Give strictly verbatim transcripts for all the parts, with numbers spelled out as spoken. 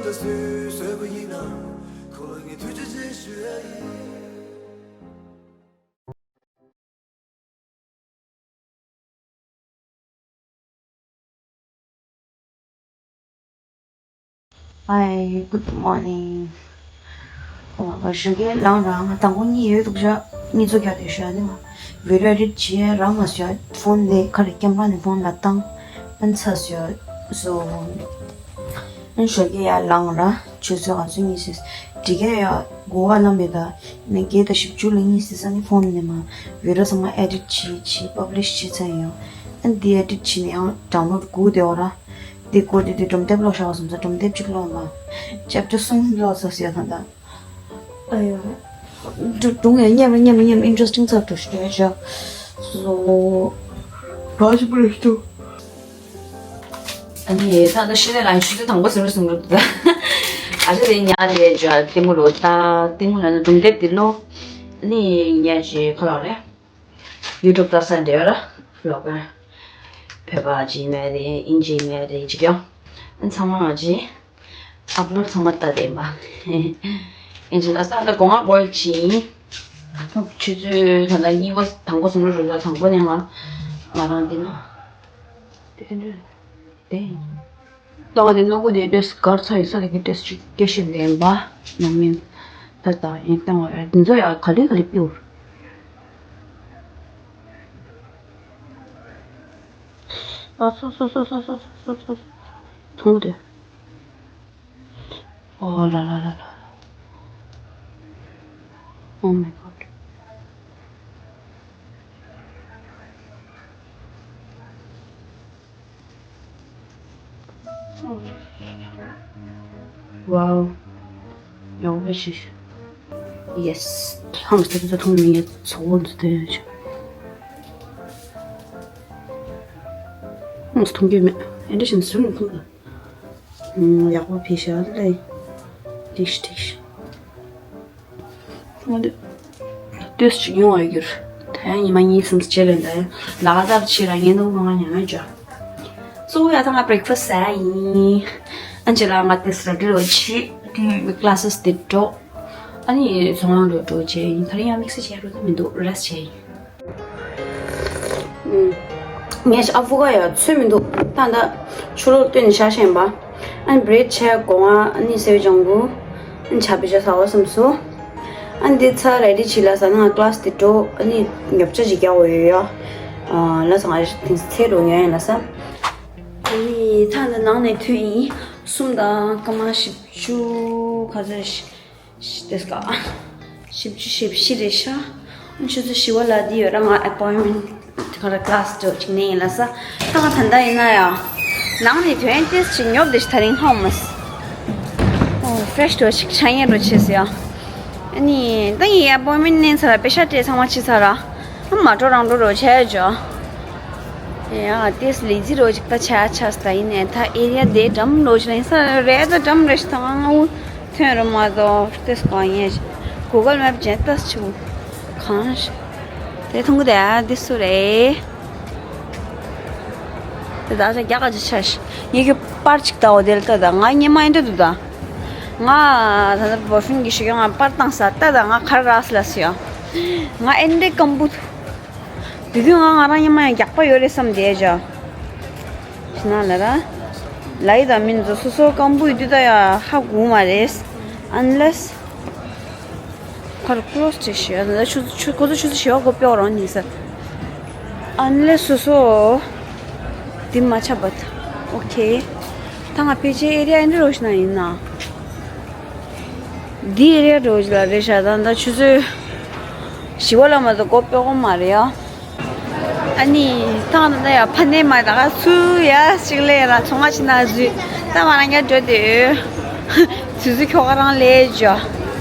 ད་སུས་བཟོས་པ་ཡིན་ནམ། ཁོ་ལ་ངས་ཐུགས་རྗེ་ཆེ་ཞུ་ཡ་ཡིན། Hi, good morning. ཨོ། ཞོགས་ཀས་ལངས་ར། ང་དང་པོ་གཉིད་ཡོད་འདུག་ཤག་གཉིད་ཚོ་རྒྱག་བསྡད་ཤག་ནི་མ། video edit བྱེད་རག་མ་སོང་། ཕོན་ནས་ཁ་ལས་ཀེམ་ར་ནས་ཕོན་ལ་བཏང་། ཨན་ཚ་སོ་སོ། ཨན་ཞོགས་ཀས་ཡར་ལངས་ར། ཆུ་ཚོད་ག་ཚོད་གཉིད་སད། འགྲིག་གི་ཡ། གོ་བ་ལ་མེད་ད། ནས་བརྒྱད་དང་བཞི་བཅུ་ལ་གཉིད་སད་ས་ནི་ཕོན་ནས་མ། video ཚང་མ་edit བྱེད་བྱེད་publish བྱེད་ཚར་ཡོང་། ཨན་འདི་edit བྱེད་ནས་ཡང་download སྒུག་བསྡད་ཡོད་ར། འདི་སྒུག་བསྡད་དུས་སྒྲུང་དེབ་ཀློག་བཞག་པ་སོང་ཙང་སྒྲུང་དེབ་གཅིག་ཀློག་མ། chapter གསུམ་ཀློག་ཚར་ཟེར་ད་ད། ཨ་ཡོ། སྒྲུང་ཡང་ཉམས་ཉམས་ཉམས་interesting ཚར་འགྲོ་ཞེས་བྱ། so བ་ཞིག་པུ་རེ་ཞུ། ཨ་ནི་ད་ལྟ་ཤི་ལེ་ལ་ཆུ་ཚོད་དང་པོ་ཟིན་རུ་ཟིན་རུ་འདུག་ཨ་ཅེ་དེ་ཉག་དེ་ཇ་ལྟད་མོ་ལོ་ད་ལྟད་མོ་ལ་ནི་སྒྲུང་དེབ་དེ་ལོ། ཨ་ནི་ཉག་ཅེ་ཁ་ལག་རེད། YouTube ལྟ་ས་འདྲ་ལ་ལོག་པ། བོད་པ་ཅིག་མེད་རེད། ཨིན་ཇི་མེད་རེད་ཅིག་ཡོང་། ཨ་ཚང་མ་ཅིག་upload ཚང་མ་ལྟ་བསྡད་པ། ཨིན་ཇི་ལ་ས་ད་སྒོ་ང་བོལ་ཅིག་ཡིན། ཆུ་ཚོད་ད་ལྟ་གཉིས་པ་དང་པོ་ཟིན་རུ་རུ་ལ་དང་པོ་ནས་ང་ང་རང་འདི་ན་དེ་འདྲ་དེ། ལྟ་བ་དེ་ནོར་བུ་དེ་འདྲས་གར་ཚ་ཡི་ས་དེ་གི་འདྲས་ཅིག་སྐད་ཤེས་ལེན་པ་ནང་མིན་ད་ལྟ་ཡིན་བཏང་བ་རེད། འདི་ཚོ་ཡང་ག་ལེ་ག་ལེ་པིའུར། ཨ་སོ་སོ། མཐོང་དེ། ཨོ་ལ་ལ་ལ་ལ། Oh my god. Wow. ཡག་པོ་ཞིག Yes. ཧམ་སྟེ་ད་མཐོང་མི་ངན་ཚོགས་པོ་འདི་དེ་ཆ། ཧམ་མཐོང་གི་མེད། ཨེ་འདྲ་ཞིག་ཟུར་ནས་མཐོང་ད། ཡག་པོ་ཕེབས་ཤག་ལེ། ཏིག་ཏིག་ང་འདི་ཏོས་ཅིག་ཡོང་བ་ཡོད་རྒྱུར། ད་ཡང་ཉི་མ་གཉིས་གསུམ་བྱས་ལས་འདའ་ཡང་ལག་བརྡབ་བྱེད་ར་ངན་འདུག་མ་ང་ཉང་ཡོད་ཅག་གཙོ་བོ་ཡ་ད་ང་breakfast ཟ་ཡ་ཡིན། ཨན་ཅི་ལ་ང་ཏོས་ར་འགྲིལ་བ་བྱེད་དེ་classes དེ་འགྲོ། ཨ་ནི་ཚོང་ལམ་འགྲོ་འགྲོ་བྱས་ཡིན། ད་རིང་ཡང་དམིགས་བསལ་བྱས་རོགས་ད་མི་འདུག rest བྱས་ཡིན། ངས་ཨ་ཕོ་ཁ་ཡ་ཚོད་མི་འདུག་ད་ལྟ་ཆུ་ལོག་བཏོན་ནས་བཞག་བཞིན་པ། ཨ་ནི་bread བྱས་སྒོ་ང་ཨ་ནི་སེའུ་ལྗང་གུ། ཨ་ནི་ཆ་པི་ཅ་ཟ་བ་བསམ་སོ། ཨ་ནི་འདི་ཚ་ready བྱས་ལ་ས་ན་class དེ་འགྲོ། ཨ་ནི་ཉོ་ཆ་ཅིག་རྒྱག་འོ་ཡོད་ཡ། ལ་ས་ང་དེང་ཚེ་རུ་ཉོ་ཡིན་ལ་ས། ཨ་ནི་ད་ལྟ་ནང་ནས་ཐོན་ཡིན། གསུམ་དང་སྐར་མ་བཞི་བཅུ་ག་ཚོད་ཤི་ཤི་དེ་སྐ་བཞི་བཅུ་ཞེ་བཞི་རེད་ཤག་ཆུ་ཚོད་བཞི་པ་ལ་འདི་ཡོད་ར། ང་appointment དེ་ག་ར་class འགྲོ་ཅིག་ནས་ཡིན་ལ་ས། ད་ང་ད་ལྟ་ཡིན་ན་ཡ། ནང་ནས་དོན་ཏེས་ཅིག་ཉོབ་དེ་ཞིག་ད་རིང་ཧོ་མ་སི། ཨོ་fresh འགྲོ་ཞིག་ཆ་ཡན་རོ་ཆེ་སི་ཡ། ཨ་ནི་ད་ཡིན་appointment ནས་ཚར་པེ་ཤ་སྤྲད་ཚང་མ་ཕྱི་ཚར་ར། ཨ་མ་འགྲོ་རང་འགྲོ་རོ་ཆ་ཡ་ཇོ། ཡ་ཏེས་ལི་ཛི་རོ་ཅིག་ད་ཆ་ཡ་ཆ་སི་ད་ཡིན་ནས་ད་area དེ་འགྲམ་རོ་ཅིག་ལ་ཡིན་ས་རེད། ད་འགྲམ་རེ་ཞིག་ད་ང་ང་འུ། ཐོན་རུ་མ་གཏོགས་ཏེས་གང་ཡིན། Google Map ཅན་ཏེས་ཆུ། གང་ཞིག་དེ་མཐོང་གི་དེ་ཨ་འདི་སུ་རེད། དེ་ད་ཆ་རྒྱ་ག་ཅི་ཆ་ཞིག་ངེད་ཀྱི་པར་ཅིག་ལྟ་འོ་དེ་ལ་ལྟ་ད་ང་ཉི་མ་ཡིན་འདྲ་འདུག་ད། ང་ད་ལྟ་boyfriend གི་ཞིག་ང་པར་བཏང་ས་ལྟ་ད་ང་གར་རག་སི་ལ་སི་ཡ། ང་ཨེ་འདྲའི་སྐམ་པོ་འདུག་དེ་དུས་ང་ང་རང་ཉི་མ་ཡང་རྒྱག་པ་ཡོད་རེད་བསམ་བསྡད་ཅག་ཤི་ན་ལ་ར། ལ་ཡི་དང་མིན་ཚོ་སོ་སོ་སྐམ་པོ་ཡོད་དུས་ད་ཡ་ཧ་གོ་མ་རེད། Unless ཁར་close བྱེད་ཤེས་ཡ་ད་ཆུ་ཆུ་ཁོ་ཚོ་ཆུ་ཚོད་བཞི་པ་གོ་ཕེབས་རང་ཉིན་ས། Unless སོ་སོ་དེ་མ་ཆགས་པ། Okay ད་ང་ཕལ་ཆེར་area ཨེ་འདྲ་རོ་ཤི་ན་ཡིན་ན། འདི་area འགྲོ་ལ་རེད་ཤག་ད་ད་ཆུ་ཚོད་བཞི་པ་ལ་མ་གཏོགས་སྒོ་ཕྱེ་གི་མ་རེད་ཡ། ཨ་ནི་ཐང་ད་ད་ཡ་ཕ་ནས་མ་ད་ག་ཚུར་ཡ་གཅིག་ལས་ལ་ཚོང་ང་ཕྱིན་ན་འཛུལ་ད་མ་རང་རྒྱ་འགྲོ་དེ་ཚུར་ཚུར་ཁྱོ་ག་རང་ལས་འཇོ།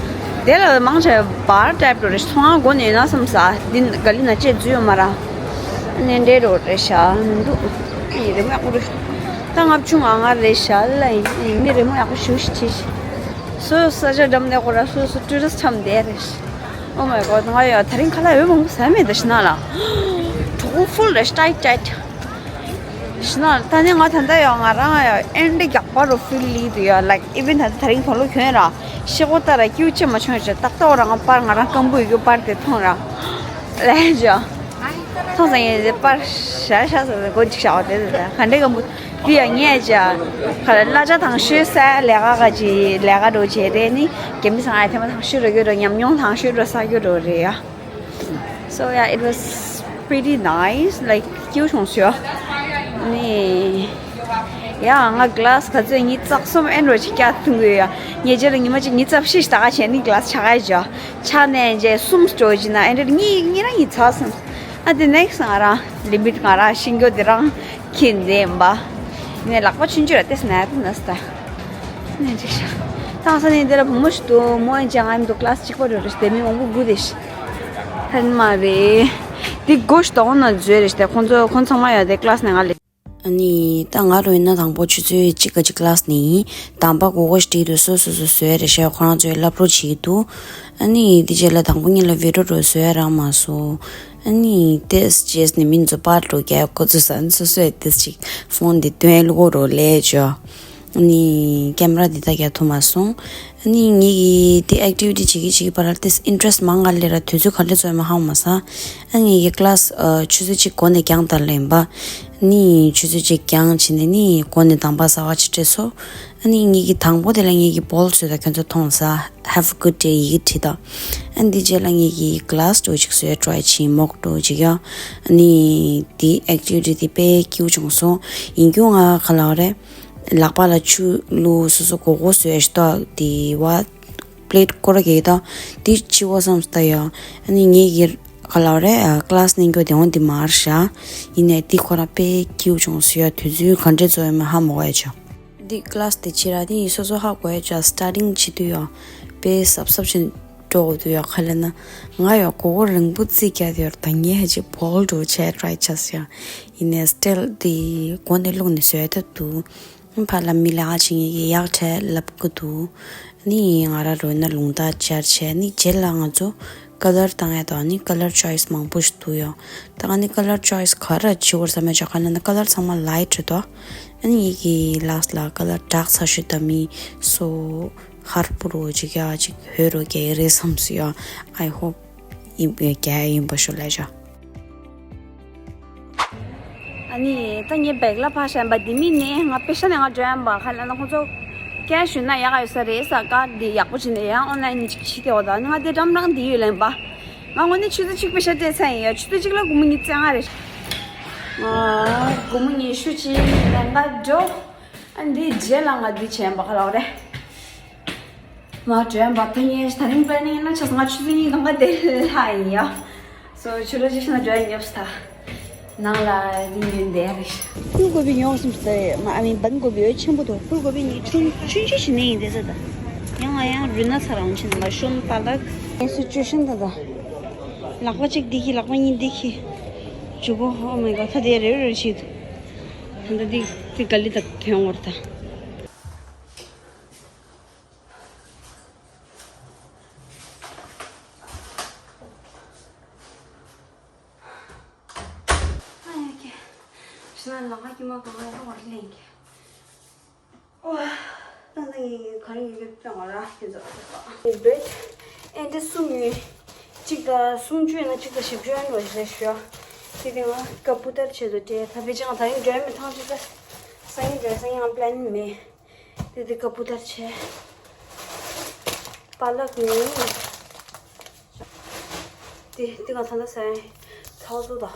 དེ་ལ་མང་ཆེ་བར་ཊའིབ་འགྲོ་རེད། ཚོང་ང་སྒོ་ནས་ན་བསམ་ས་འདི་ག་ལི་ན་ཅེ་འཛུལ་ཡོད་མ་ར། ཨ་ནི་འདྲེ་རོ་རེད་ཤག་མི་འདུག་ཨ་ནི་རི་མོ་ཡག་པོ་རེད། ད་ལྔ་བཅུ་ང་ལྔ་རེད་ཤག་ལ་ཡིན་མི་རི་མོ་ཡག་པོ་ཞུ་ཞིག་བྱེད་ཤིག་སོ་སོ་ས་ཆ་འགྲམ་ནས་ཁོ་ར་སོ་སོ་ཊུ་རི་སི་འཁྱམས་བསྡད་རེད། Oh my god ང་ཡ་ད་རིང་ཁ་ལག་འོས་མང་པོ་ཟ་མེད་ད་ཤི་ན་ལ། གྲོགས་པོ་ཧྥུལ་རེད་ཊའིཊ་ཊའིཊ། ཤི་ན་ད་ནི་ང་ད་ལྟ་ཡང་ང་རང་ཡང་ཨེ་འདྲ་རྒྱག་པ་རུ་ཕིལ་ལི་དུ་ཡ། ལའིཀ་ཨི་ཝེན་ད་ལྟ་དེ་རིང་དོ་ལོ་གྱོན་ར་ཤི་གོ་ལྟ་ར་ཀྱུ་ཅི་མ་བྱུང་ཡ། ཏག་ཏག་རང་པར་ང་རང་སྐམ་པོ་ཡོད་རྒྱུ་པར་དེ་མཐོང་ར་ལས་ཇོ། མཐོང་སང་ཡིན་དེ་པར་ཤ་ཤ་ཟ་ཟ་གོ་ཅིག་ཤ་བ་དེ་ཟ་ག་འདྲ་སྐམ་པོ་དུ་ཡ་ངས་ཇ་ག་ལ་ལ་ཇ་དང་ཤོས་ས་ལས་ཀ་ག་ཅི་ལས་ཀ་འགྲོ་བྱེད་རེད། ནི་རྒན་མི་ཚང་ཨ་ཐེ་མ་དང་ཤོས་རོ་གྱོ་རོ་ཉམས་མྱོང་དང་ཤོས་རོ་ས་གྱོ་རོ་རེད་ཡ། So yeah, it was pretty nice. Like, cute ཤོང་སོ། ནི། ཡ་ང་ག་ལ་སི་ག་ཚོད་ཉི་ཚག་གསུམ་ཨེན་རོ་ཅིག་བསྐྱལ་ཐུང་གི་ཡ། ཉེ་ཆར་ཉི་མ་ཅིག་ཉི་ཚག་བཞི་ཞིག་ད་ག་བྱས་ནི་ག་ལ་སི་ཆ་ག་ཡ་ཇོ། ཆ་ནས་རྗེས་གསུམ་སྤྲོ་ཅི་ན་ཨེན་རེ་གཉིས་གཉིས་ར་ཉི་ཚག་གསུམ། ཨ་དེ་ནེག་སི་ང་རང་ལི་མིཊ་ང་རང་ཤིང་གྱོ་དེ་རང་ཁྱེར་འདེམ་པ། ནས་ལག་པ་ཆུང་ཆུང་ར་ཏེས་ན་ཏེ་ན་སི་ད། ནས་ཅིག་ཤ། ཐང་ས་ནས་འདི་ལ་བུ་མོ་ཞིག་འདུག་མོ་ཨེ་ཅང་ཨ་མི་འདུག་ག་ལ་སི་གཅིག་པ་རེད་རེད་དེ་མི་མང་པོ་དགུ་དེ་ཤི། ཧན་མ་རེད། འདི་སྒོ་ཞིག་དོང་ན་མཛོད་རེད་ཤི་དེ་ཁོང་ཚོ་ཁོང་ཚང་མ་ཡོད་དེ་ག་ལ་སི་ནས་ང་ལས། ཨ་ནི་ད་ང་རུ་ཡིན་ན་དང་པོ་ཆུ་ཚོད་གཅིག་ག་གཅིག་ག་ལ་སི་ནས་དམ་པ་སྒོ་སྒོ་ཞིག་བྲིས་འདུག་སོ་སོ་སོ་བཟོས་རེད་ཤི་ཁོ་རང་ཚོའི་བསླབ་རོགས་བྱེད་ཀྱི་འདུག་ཨ་ནི་འདི་རྗེས་ལ་དང་པོ་ཉིད་ལ་བི་ཌིའོ་རུ་བཟོས་རང་མ་སོང་། ཨ་ནི་ཏེས་རྗེས་ནི་མིན་ཚོ་པར་འགྲོ་རྒྱ་ཁོ་ཚོ་ས་ནི་སོ་སོའི་ཏེས་ཅིག་ཕོན་འདི་སྟོན་ལུ་གོ་རོ་ལས་ཅོ། ཨ་ནི་ཀེམ་ར་འདི་ད་རྒྱ་ཐུ་མ་སོང་། ཨ་ནི་ངེད་ཀྱི་དེ་ཨེག་ཊི་བི་ཊི་བྱེད་ཀྱི་བྱེད་ཀྱི་བར་ལ་ཏེས་ཨིན་ཊེ་རེ་སི་མང་ག་ལས་ར་དུས་ཚོད་ག་འདྲ་ཚོད་མ་ཧ་མ་ས། ཨ་ངེད་ཀྱི་ཀ་ལ་སི་ཨ་ཆུ་ཚོད་གཅིག་གོ་ནས་རྒྱང་ལྟར་ལེན་པ། ཨ་ནི་ཆུ་ཚོད་གཅིག་རྒྱང་ཕྱིན་ནས་ནི་གོ་ནས་དང་པ་ཟ་བ་ཅི་སྤྲད་སོ། ཨ་ནི་ངེད་ཀྱི་དང་པོ་དེ་ལ་ངེད་ཀྱི་བོལ་བཟོས་ད་ཁྱོད་ཚོ་མཐོང་ས། Have a good day ཡི་གེ་བྲིས་ད། ཨ་འདི་རྗེས་ལ་ངེད་ཀྱི་ག་ལ་སི་འགྲོ་ཅིག་བཟོས་ཊ་རའི་བྱིན་མོག་འགྲོ་ཅིག་ཡ། ཨ་ནི་འདི་ཨེག་ཊི་བི་ཊི་འདི་དཔེ་སྐྱིད་པོ་བྱུང་སོང་། ཡིན་རྒྱུ་ང་ག་ལ་རེད། ལག་པ་ལ་ཆུ་བླུགས་སོ་སོ་གོ་གོ་བཟོས་ཤི་ད་འདི་བ། པི་ལེ་ཊི་སྐོར་ར་གེ་ད། འདི་ཆི་བོ་བསམ་སྟ་ཡ། ཨ་ནི་ངེད་ཀྱི་ག་ལ་རེད་ཀ་ལ་སི་ནས་འགྱོ་དེ་འོང་འདི་མར་ཤ། ཡིན་ནས་འདི་ཁོ་ར་དཔེ་སྐྱིད་པོ་བྱུང་སོང་ཡ། དུས་ཚོད་ག་འདྲས་ཚོད་ཡོད་མེད་ཧ་མ་གོ་ཡ་ཅོ། འདི་ཀ་ལ་སི་དེ་ཕྱི་ར་དེ་ཡིན་སོ་སོ་ཧ་གོ་ཡ་ཅོ། སི་ཊར་ཊིང་བྱེད་དུས་ཡ། དཔེ་སབ་སབ་བྱེད་འགྲོ་དགོས་དུས་ཡ་ཁ་ལེ་ན། ང་ཡ་གོ་གོ་རིང་པོ་རྩིས་རྒྱག་དེ་ཡོད་ད་ངས་ཧ་ཅི་བོལ་འགྲོ་བྱས་ཊ་རའི་བྱས་ཡ། ཡིན་ནས་སི་ཊིལ་དེ་གོ་ནས་བླུགས་ནས་བཟོས་ད་འདུག་ཕར་ལ་མི་ལ་ཨ་ཅིག་ངེད་ཀྱི་ཡག་ཕྲད་ལབ་ཀི་འདུག་ནི་ང་ར་རོལ་ན་ལུང་ཐག་སྦྱར་བྱས་ནི་རྗེས་ལ་ང་ཚོ་ཀ་ལར་བཏང་ཡ་དང་ནི་ཀ་ལར་ཅོའི་སི་མང་པོ་ཞིག་འདུག་ཡོད། ད་ང་ནི་ཀ་ལར་ཅོའི་སི་ག་ར་བྱེད་དགོས་བསམ་ཡ་ཅོ་ག་ན་ནི་ཀ་ལར་ཚང་མ་ལའིཊ་རེད་དོ། ཨ་ནི་ངེད་ཀྱི་ལགས་ལ་ཀ་ལར་དྲག་ཚ་ཤོས་ད་མི་སོ་ཧར་པོ་རོ་ཅིག་ཡ་ཅིག་ཧོད་རོ་རྒྱ་ཡི་རེད་བསམ་སུ་ཡ། I hope ཡིན་པའི་རྒྱ་ཡིན་པ་ཤོ་ལ་ཅོ། ཨ་ནི་ད་ངའི་བེག་ལ་ཕར་བཞག་པ་འདི་མིན་ནས་ང་པེ་ཤ་ནས་ང་འགྲོ་ཡམ་པ་ཁ་ལ་ན་ཁོ་ཚོ་ཀེ་ཤ་ཞུ་ན་ཡག་ག་ཡོད་ས་རེད་ས་ཀར་འདི་ཡག་པོ་བྱས་ནས་ཡང་ཨོན་ལ་ཡིན་ནས་ཅིག་ཕྱིས་ཏེ་འོ་ད་ནི་ང་དེ་འགྲམ་རང་འདི་ཡོད་ལེན་པ། ང་ངོ་ནས་ཆུ་ཚོད་གཅིག་པེ་ཤ་སྤྲད་ཚར་ཡིན་ཡ། ཆུ་ཚོད་གཅིག་ལ་སྒོར་མོ་ཉི་ཤུ་རྩ་ལྔ་རེད། ང་སྒོར་མོ་ཉི་ཤུ་ཅིག་ལེན་ག་འགྲོ། ཨ་འདི་རྗེས་ལ་ང་འདི་བྱས་ཡམ་པ་ཁ་ལ་འོ་རེད། མ་འགྲོ་ཡམ་པ་ད་ངས་ད་རིང་པེ་ནིང་ཡིན་ན་ཆ་ང་ཆུ་ཚོད་གཉིས་གང་ག་དེ་ལྷག་ཡིན་ཡ། སོ་ཆུ་ལོ་ཅི་ཤི་ན་འགྲོ་ཡ་ཉོབ་སི་ཐ། ནང་ལ་རིང་ཡོད་འདས་རེད། ཕུལ་གོ་བི་ཉོག་སུམ་སྟེ་མ་ཨ་མི་བན་གོ་བི་ཆེན་པོ་དོ། ཕུལ་གོ་བི་ནི་ཆུང་ཆུང་ཆུང་ཞིག་ནས་ཡིན་དེ་ས་ད། ཡང་ང་ཡང་རུལ་ན་ཚ་རང་ཆེན་མ་ཤོམ་པ་ལག་ངས་སུ་ཅོ་ཤིན་ད་ད། ལག་པ་གཅིག་འདི་ཁི་ལག་པ་གཉིས་འདི་ཁི། ཇུ་གོ་ཨོ་མའི་གོ་ད་དེ་རེ་རེ་ཆེད་དུ། ད་ད་འདི་འདི་ག་ལི་ད་ཐོན་འོར་ད། ཨ་ཡ་ཀྱེ། ཕྱི་ནང་ལ་ང་ཀྱེ་མ་གང་ང་ཡང་བར་ལེན་གྱི། ཨོ། ད་ད་ངས་ག་རེ་ཡོད་ཀྱི་ད་ང་ར་ཁྱེད་ཚོ་ཨ་ཟེར་པ། བེད་ཨེ་འདྲ་གསུམ་ཡོད། གཅིག་དང་སུམ་ཅུ་ཡིན་ན་གཅིག་དང་བཞི་བཅུ་ཡིན་པ་རེད་ཤག་དེ་དེ་ང་ཀ་པུ་ཏར་བྱས་ཏེ་སྤྲད་ད་ཕལ་ཆེར་ང་ད་རིང་འགྲོ་ཡ་མེད། ཐང་ཅིག་ད་སང་ཉིན་འགྲོ་ཡ་སང་ཉིན་ང་པི་ལན་མེད། དེ་དེ་ཀ་པུ་ཏར་བྱས། པ་ལག་ནི། དེ་དེ་ག་ད་ད་ཟ་ཡ་ཚ་བོ་ཚོ་དང་།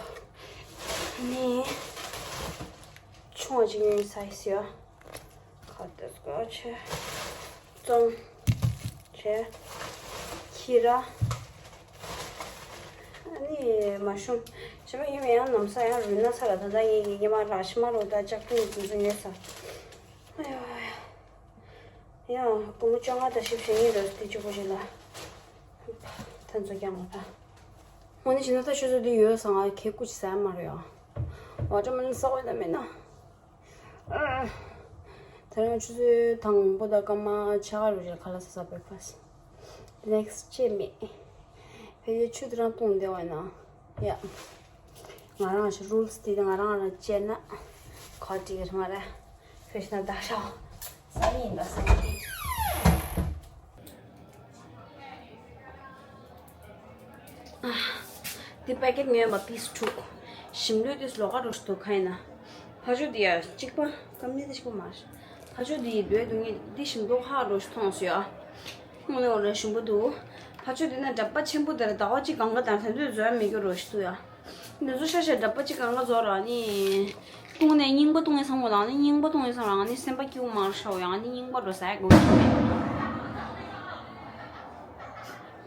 ནི། ཆུང་བ་ཅིག་ཡིན་ས་ཡི་ཟེར་བ། ཁ་ཏེ་སྐོར་བྱས། བཙོང་། བྱས། ཁྱི་ར། ཨ་ནི་མ་ཤོང་། བྱས་པ་ཡིན་པ་ཡང་ནམ་ས་ཡང་རུལ་ན་ས་ལ་ད་ད་ངེད་ཀྱི་ཉི་མ་ར་ཤི་མ་རུ་ད་ལྕགས་ཕྲུག་དེ་ཚོ་ཉོས་ས། ཨ་ཡོ། ཡང་སྒོར་མོ་བཅོ་ལྔ་དང་བཞི་བཅུ་ཞིག་ཡིན་འགྲོ་དེ་གཅིག་པོ་ཞིག་ལ། ཐན་ཚོ་རྐྱང་ངོ་ད། འོ་ནི་བྱས་ན་ད་ཆུ་ཚོད་འདི་ཡོད་ས་ང་ཁེ་སྐུ་ཅི་ཟ་མ་རེད་ཡ། ཝ་ཊར་མེ་ལོན་ཟ་འོས་ད་མེད་ན། ད་རིང་ཆུ་ཚོད་དང་པོ་དང་སྐར་མ་ཕྱེད་ཀ་རུ་རེད་ཁ་ལག་ཟ་ས་བྷེག་ཕ་སི། ནེག་སི་ཊི་ཅེ་མེད། ཕལ་ཆེར་ཆུ་དེ་རང་བཏུང་བསྡད་པ་ཡིན་ན། ཡ། ང་རང་ཞིག་རུལ་སི་དེ་ང་རང་རང་བཅད་ན། ཁོ་ཏི་རང་རེད། ཕེ་ཤ་ནལ་ད་ཤོག་སང་ཉིན་ཡིན་པ་སང་ཉིན། ཨ། འདི་པེ་ཀེ་ཊི་ཉོས་པ་པི་སི་དྲུག་ཞིམ་ལོས་དེ་ལོགས་ཀ་རོ་ཞིག་འདུག་ག་ཡིན་ན། ཕ་ཆུ་འདི་ཡ་གཅིག་པ་ཀམ་ནི་དེ་གཅིག་པ་མ་རེད། ཕ་ཆུ་འདི་ལོས་འདུག་ངས་འདི་ཞིམ་མདོག་ཧ་རོ་ཞིག་མཐོང་སོང་ཡ། དངོས་གནས་འོ་ར་ཞིམ་པོ་འདུག་ཕ་ཆུ་འདི་ན་འདྲ་པ་ཆེན་པོ་དེར་ཟླ་བ་གཅིག་གང་ག་དང་དེ་ཚོས་བཟོ་ཡ་མེད་རྒྱུ་རོ་ཞིག་འདུག་ཡ། འདི་ཚོ་ཤ་ཤ་འདྲ་པ་གཅིག་གང་ག་བཟོ་ར་ནི། བཏུང་ནས་རྙིང་པ་བཏུང་ངེ་སང་མོ་ལངས་ནི་རྙིང་པ་བཏུང་ངེ་སང་ལངས་ནི་སེམས་པ་སྐྱིད་པོ་མ་རེད་ཤག་ཡང་ནི་རྙིང་པ་འགྲོ་ཟ་ཡ་དགོས་ཤག་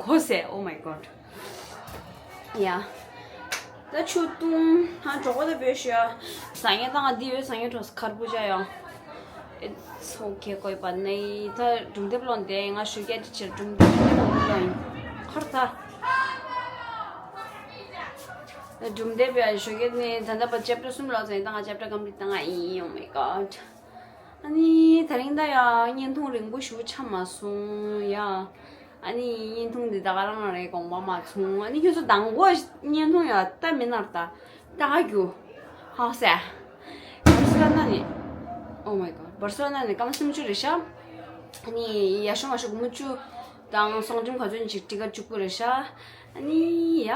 གོ་སེ། Oh my god. ཡ། ད་ཆུ་བཏུང་ཧ་གྲོགས་པོ་ད་བོད་ཤོད་ཡ། ཟ་ངེ་ད་ང་འདི་ཡོད་ཟ་ངེ་གྲོགས་ཁར་བུ་ཅ་ཡང་། It's okay. ཀོས་པ་ནི་ད་སྒྲུང་དེབ་ཀློག་དེ་ང་ཞོགས་ཀས་ཅིག་སྒྲུང་དེབ་ཀློག་ཡིན། ཁར་ད། སྒྲུང་དེབ་ཡ་ཞོགས་ཀས་ནི་ད་ལྟ་བར་ཅེབ་ཊར་གསུམ་ཀློག་ཚར་ཡིན། ད་ང་ཅེབ་ཊར་ཀམ་པི་ལིཊ་བཏང་ང་ཡིན། Oh my god. ཨ་ནི་དེ་རིང་ད་ཡ་བརྙན་ཐུང་རིང་པོ་ཞིག་ཆགས་མ་སོང་ཡ། ཨ་ནི་བརྙན་ཐུང་འདི་ད་ག་རང་རང་རེད་དགོངས་པ་མ་ཚོམ། ཨ་ནི་ཁྱོད་ཚོ་དང་པོ་བརྙན་ཐུང་ཡ་ལྟ་མི་ནར་ད་ལྟ་ག་རྒྱུ། ཧང་སེ། བར་སོ་ན་ནི། Oh my god. བར་སོ་ན་ནི་སྐར་མ་སུམ་ཅུ་རེད་ཤག་ཨ་ནི་ཡ་ཤོ་མ་ཤོ་སྒོར་མོ་བཅུ་དང་སོང་འགྲིམ་ག་ཚོད་ཅིག་ཊི་ཀེ་ཊི་བཅུ་དགུ་རེད་ཤག་ཨ་ནི་ཡ། ག་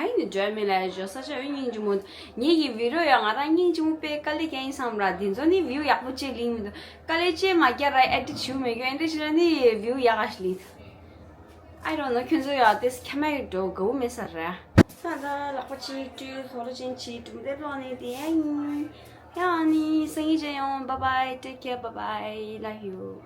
ཡིན་ནི་འཇོན་མི་ལ་ཡ་འཇོ་ས་ཆ་ཡོད་སྙིང་རྗེ་མོ། ངེད་ཀྱི་བི་ཌི་ཡོ་ཡ་ང་རང་སྙིང་རྗེ་མོ་དཔེ་དཀའ་ལས་རྒྱག་ཡིན་བསམ་ར། འདི་ཚོ་ནི་བིའུ་ཡག་པོ་ཅིག་ལིང་མི་འདུག་དཀའ་ལས་ཅིག་མ་རྒྱག་ར་ཨེ་ཌིཊ་བྱེད་མི་རྒྱུ་ཨེ་འདྲ་ཅིག་ར་ནི་བིའུ་ཡག་ག་ཞིག་ལིང་། I don't know. ཁྱོད་ཚོ་ཡ་དེ་ཁྱ་མ་གི་འགྲོ་དགའ་བོ་མེད་ས་ར། ད་ད་ལག་པ་ཅིག་བཀྲུས་ལྷོ་ར་ཅན་ཅིག་གྲུམ་དེབ་ཀློག་ནི་དེ་ཡ་ཡིན། ཡ་ཨ་ནི་སང་ཉིན་མཇལ་ཡོང་། Bye bye. Take care. Bye bye. Love you.